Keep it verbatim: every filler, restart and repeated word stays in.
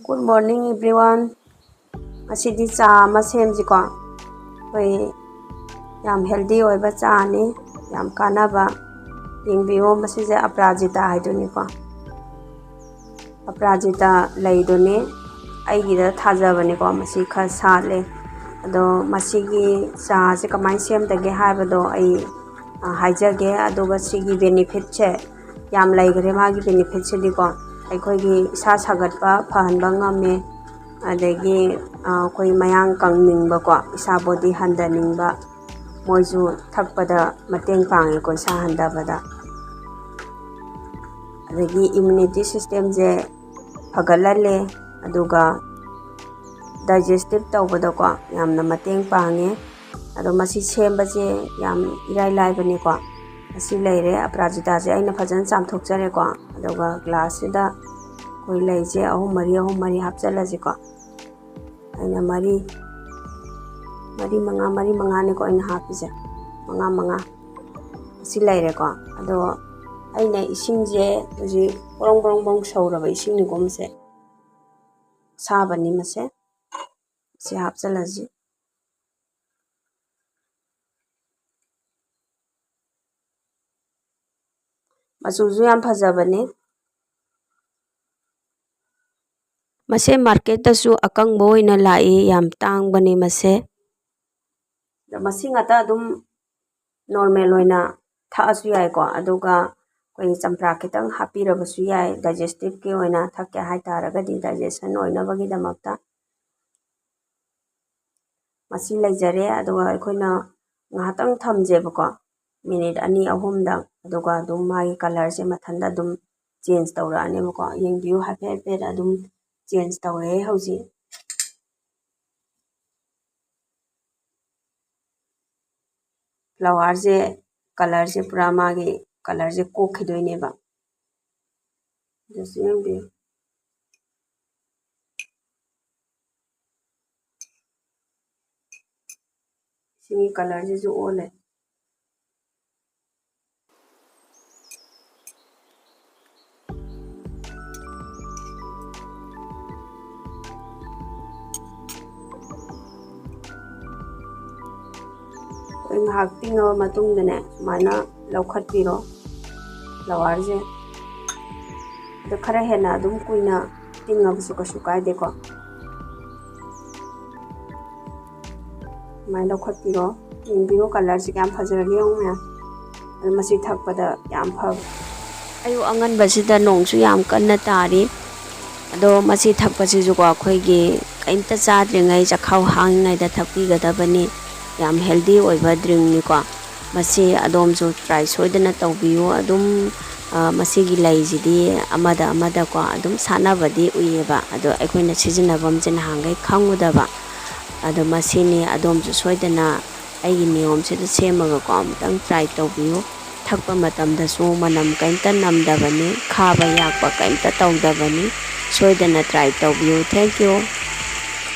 Good morning everyone. ꯉꯁꯤꯗꯤ ꯆꯥ ꯑꯃ ꯁꯦꯝꯁꯤꯀꯣ꯫ ꯑꯩꯈꯣꯏ ꯌꯥꯝ healthy ꯑꯣꯏꯕ ꯆꯥꯅꯤ, ꯌꯥꯝ ꯀꯥꯟꯅꯕ꯫ ꯌꯦꯡꯕꯤꯌꯣ, ꯃꯁꯤꯁꯦ ꯑꯄꯔꯥꯖꯤꯇꯥ ꯍꯥꯏꯗꯨꯅꯤꯀꯣ꯫ ꯑꯄꯔꯥꯖꯤꯇꯥ ꯂꯩꯗꯨꯅꯤ, ꯑꯩꯒꯤꯗ ꯊꯥꯖꯕꯅꯤꯀꯣ꯫ ꯃꯁꯤ ꯈꯔ ꯁꯥꯠꯂꯦ꯫ ꯑꯗꯣ ꯃꯁꯤꯒꯤ ꯆꯥꯁꯦ ꯀꯃꯥꯏꯅ ꯁꯦꯝꯗꯒꯦ ꯍꯥꯏꯕꯗꯣ ꯑꯩ, ꯑ, ꯍꯥꯏꯖꯒꯦ꯫ ꯑꯗꯨꯒ ꯁꯤꯒꯤ benefitꯁꯦ ꯌꯥꯝ ꯂꯩꯈ꯭ꯔꯦ꯫ ꯃꯥꯒꯤ benefitꯁꯤꯗꯤꯀꯣ, ꯑꯩꯈꯣꯏꯒꯤ ꯏꯁꯥ ꯁꯥꯒꯠꯄ ꯐꯍꯟꯕ ꯉꯝꯃꯦ꯫ ꯑꯗꯒꯤ, ꯑ, ꯑꯩꯈꯣꯏ ꯃꯌꯥꯡ ꯀꯪꯅꯤꯡꯕꯀꯣ, ꯏꯁꯥ body ꯍꯟꯊꯅꯤꯡꯕ, ꯃꯣꯏꯁꯨ ꯊꯛꯄꯗ ꯃꯇꯦꯡ ꯄꯥꯡꯉꯦꯀꯣ, ꯏꯁꯥ ꯍꯟꯊꯕꯗ꯫ ꯑꯗꯒꯤ immunity systemꯁꯦ ꯐꯒꯠꯍꯜꯂꯦ, ꯑꯗꯨꯒ digestive ꯇꯧꯕꯗꯀꯣ ꯌꯥꯝꯅ ꯃꯇꯦꯡ ꯄꯥꯡꯉꯦ꯫ ꯑꯗꯣ ꯃꯁꯤ ꯁꯦꯝꯕꯁꯦ ꯌꯥꯝ ꯏꯔꯥꯏ ꯂꯥꯏꯕꯅꯦꯀꯣ꯫ ꯑꯁꯤ ꯂꯩꯔꯦ, ꯑꯄꯔꯥꯖꯤꯇꯥꯁꯦ ꯑꯩꯅ ꯐꯖꯅ ꯆꯥꯝꯊꯣꯛꯆꯔꯦꯀꯣ꯫ ꯑꯗꯨꯒ glassꯁꯤꯗ ꯑꯩꯈꯣꯏ ꯂꯩꯁꯦ ꯑꯍꯨꯝ ꯃꯔꯤ, ꯑꯍꯨꯝ ꯃꯔꯤ ꯍꯥꯞꯆꯤꯜꯂꯁꯤꯀꯣ꯫ ꯑꯩꯅ ꯃꯔꯤ, ꯃꯔꯤ ꯃꯉꯥ, ꯃꯔꯤ ꯃꯉꯥꯅꯤꯀꯣ ꯑꯩꯅ ꯍꯥꯞꯄꯤꯁꯦ, ꯃꯉꯥ ꯃꯉꯥ꯫ ꯑꯁꯤ ꯂꯩꯔꯦꯀꯣ꯫ ꯑꯗꯣ ꯑꯩꯅ ꯏꯁꯤꯡꯁꯦ ꯍꯧꯖꯤꯛ ꯕ꯭ꯔꯣꯡ ꯕ꯭ꯔꯣꯡ ꯕ꯭ꯔꯣꯡ ꯁꯧꯔꯕ ꯏꯁꯤꯡꯅꯤꯀꯣ ꯃꯁꯦ, ꯑꯁꯥꯕꯅꯤ ꯃꯁꯦ꯫ ꯁꯤ ꯍꯥꯞꯆꯤꯜꯂꯁꯤ꯫ ꯃꯆꯨꯁꯨ ꯌꯥꯝ ꯐꯖꯕꯅꯦ꯫ ꯃꯁꯦ marketꯇꯁꯨ ꯑꯀꯪꯕ ꯑꯣꯏꯅ ꯂꯥꯛꯏ, ꯌꯥꯝ ꯇꯥꯡꯕꯅꯦ ꯃꯁꯦ꯫ ꯑꯗꯣ ꯃꯁꯤ ꯉꯥꯛꯇ ꯑꯗꯨꯝ normal ꯑꯣꯏꯅ ꯊꯛꯑꯁꯨ ꯌꯥꯏꯀꯣ꯫ ꯑꯗꯨꯒ ꯑꯩꯈꯣꯏ ꯆꯝꯄ꯭ꯔꯥ ꯈꯤꯇꯪ ꯍꯥꯞꯄꯤꯔꯕꯁꯨ ꯌꯥꯏ, digestiveꯀꯤ ꯑꯣꯏꯅ ꯊꯛꯀꯦ ꯍꯥꯏꯇꯥꯔꯒꯗꯤ, digestion ꯑꯣꯏꯅꯕꯒꯤꯗꯃꯛꯇ꯫ ꯃꯁꯤ ꯂꯩꯖꯔꯦ꯫ ꯑꯗꯨꯒ ꯑꯩꯈꯣꯏꯅ ꯉꯥꯏꯍꯥꯛꯇꯪ ꯊꯝꯁꯦꯕꯀꯣ, minute ꯑꯅꯤ ꯑꯍꯨꯝꯗꯪ, ꯑꯗꯨꯒ ꯑꯗꯨꯝ ꯃꯥꯒꯤ colourꯁꯦ ꯃꯊꯟꯇ ꯑꯗꯨꯝ change ꯇꯧꯔꯛꯑꯅꯦꯕꯀꯣ꯫ ꯌꯦꯡꯕꯤꯌꯨ, ꯍꯥꯏꯐꯦꯠ ꯍꯥꯏꯐꯦꯠ ꯑꯗꯨꯝ change ꯇꯧꯔꯛꯑꯦ ꯍꯧꯖꯤꯛ꯫ Flowerꯁꯦ colourꯁꯦ ꯄꯨꯔꯥ ꯃꯥꯒꯤ colourꯁꯦ ꯀꯣꯛꯈꯤꯗꯣꯏꯅꯦꯕ꯫ ꯑꯗꯨꯁꯨ ꯌꯦꯡꯕꯤꯌꯨ꯫ ꯁꯤꯒꯤ colourꯁꯤꯁꯨ ꯑꯣꯜꯂꯦ꯫ ꯑꯩꯈꯣꯏ ꯉꯥꯏꯍꯥꯛ ꯇꯤꯡꯉꯕ ꯃꯇꯨꯡꯗꯅꯦ, ꯁꯨꯃꯥꯏꯅ ꯂꯧꯈꯠꯄꯤꯔꯣ ꯐ꯭ꯂꯥꯋꯔꯁꯦ꯫ ꯑꯗꯣ ꯈꯔ ꯍꯦꯟꯅ ꯑꯗꯨꯝ ꯀꯨꯏꯅ ꯇꯤꯡꯉꯕꯁꯨ ꯀꯩꯁꯨ ꯀꯥꯏꯗꯦꯀꯣ꯫ ꯁꯨꯃꯥꯏꯅ ꯂꯧꯈꯠꯄꯤꯔꯣ꯫ ꯌꯦꯡꯕꯤꯔꯣ, ꯀꯂꯔꯁꯦ ꯀꯌꯥꯝ ꯐꯖꯔꯒꯦ ꯌꯦꯡꯉꯨ ꯃꯌꯥꯝ꯫ ꯑꯗꯣ ꯃꯁꯤ ꯊꯛꯄꯗ ꯌꯥꯝ ꯐꯕ꯫ ꯑꯌꯨꯛ ꯑꯉꯟꯕꯁꯤꯗ ꯅꯣꯡꯁꯨ ꯌꯥꯝ ꯀꯟꯅ ꯇꯥꯔꯤ꯫ ꯑꯗꯣ ꯃꯁꯤ ꯊꯛꯄꯁꯤꯁꯨꯀꯣ, ꯑꯩꯈꯣꯏꯒꯤ ꯀꯩꯝꯇ ꯆꯥꯗ꯭ꯔꯤꯉꯩ ꯆꯥꯛꯈꯥꯎ ꯍꯥꯡꯉꯤꯉꯩꯗ ꯊꯛꯄꯤꯒꯗꯕꯅꯤ꯫ ꯌꯥꯝ ꯍꯦꯜꯗꯤ ꯑꯣꯏꯕ ꯗ꯭ꯔꯤꯡꯅꯤꯀꯣ꯫ ꯃꯁꯤ ꯑꯗꯣꯝꯁꯨ ꯇ꯭ꯔꯥꯏ ꯁꯣꯏꯗꯅ ꯇꯧꯕꯤꯌꯨ꯫ ꯑꯗꯨꯝ, ꯑ, ꯃꯁꯤꯒꯤ ꯂꯩꯁꯤꯗꯤ ꯑꯃꯗ ꯑꯃꯗꯀꯣ ꯑꯗꯨꯝ ꯁꯥꯟꯅꯕꯗꯤ ꯎꯏꯌꯦꯕ, ꯑꯗꯣ ꯑꯩꯈꯣꯏꯅ ꯁꯤꯖꯤꯟꯅꯐꯝꯁꯦ ꯅꯍꯥꯟꯈꯩ ꯈꯪꯉꯨꯗꯕ꯫ ꯑꯗꯣ ꯃꯁꯤꯅꯤ, ꯑꯗꯣꯝꯁꯨ ꯁꯣꯏꯗꯅ ꯑꯩꯒꯤ ꯅꯤꯌꯣꯝꯁꯤꯗ ꯁꯦꯝꯃꯒꯀꯣ ꯑꯃꯨꯛꯇꯪ ꯇ꯭ꯔꯥꯏ ꯇꯧꯕꯤꯌꯨ꯫ ꯊꯛꯄ ꯃꯇꯝꯗꯁꯨ ꯃꯅꯝ ꯀꯔꯤꯝꯇ ꯅꯝꯗꯕꯅꯤ, ꯈꯥꯕ ꯌꯥꯛꯄ ꯀꯔꯤꯝꯇ ꯇꯧꯗꯕꯅꯤ꯫ ꯁꯣꯏꯗꯅ ꯇ꯭ꯔꯥꯏ ꯇꯧꯕꯤꯌꯨ꯫ Thank you꯫